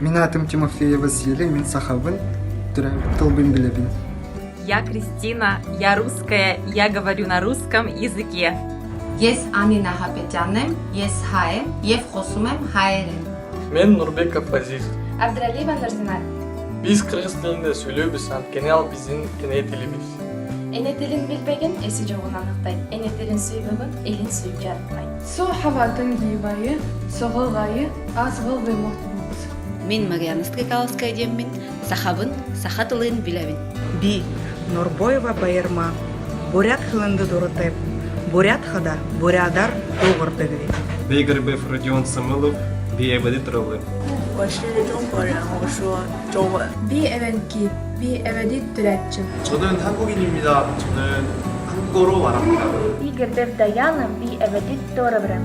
Мин аатым Тимофеева Василий, мин сахабын, төрөөбүт тылбын билэбин. Я Кристина, я русская, я говорю на русском языке. Ես Անի Նահապետյանն եմ, ես հայ եմ և խոսում եմ հայերեն։ Мен Нурбеков Азиз. Абдралиева Нурзинат. Биз кыргыз тилинде сүйлөйбүз, анткени ал биздин эне тилибиз. Эне тилин билбеген эси жогун аныктайт. Эне тилин сүйбөгөн элин сүйүп жарытпайт. Су хаватын гивайы, соҕолҕайы, азғылғы мохтубут. Мин Марьяна Стрекаловская диэммин, сахабын, саха тылын билэбин. Би Норбоева Баярма, бурят хылынды доротеп, бурят хада, бурядар доҕордыгы. Би Грибев Родион Самылов, би эведи троллы. 我是中国人，我说中文。 Би эвенки, би эведи түрәтчим. 저는 한국인입니다. 저는 한국어로 말합니다. Би Гербев Даяна, би Эведит Торовре.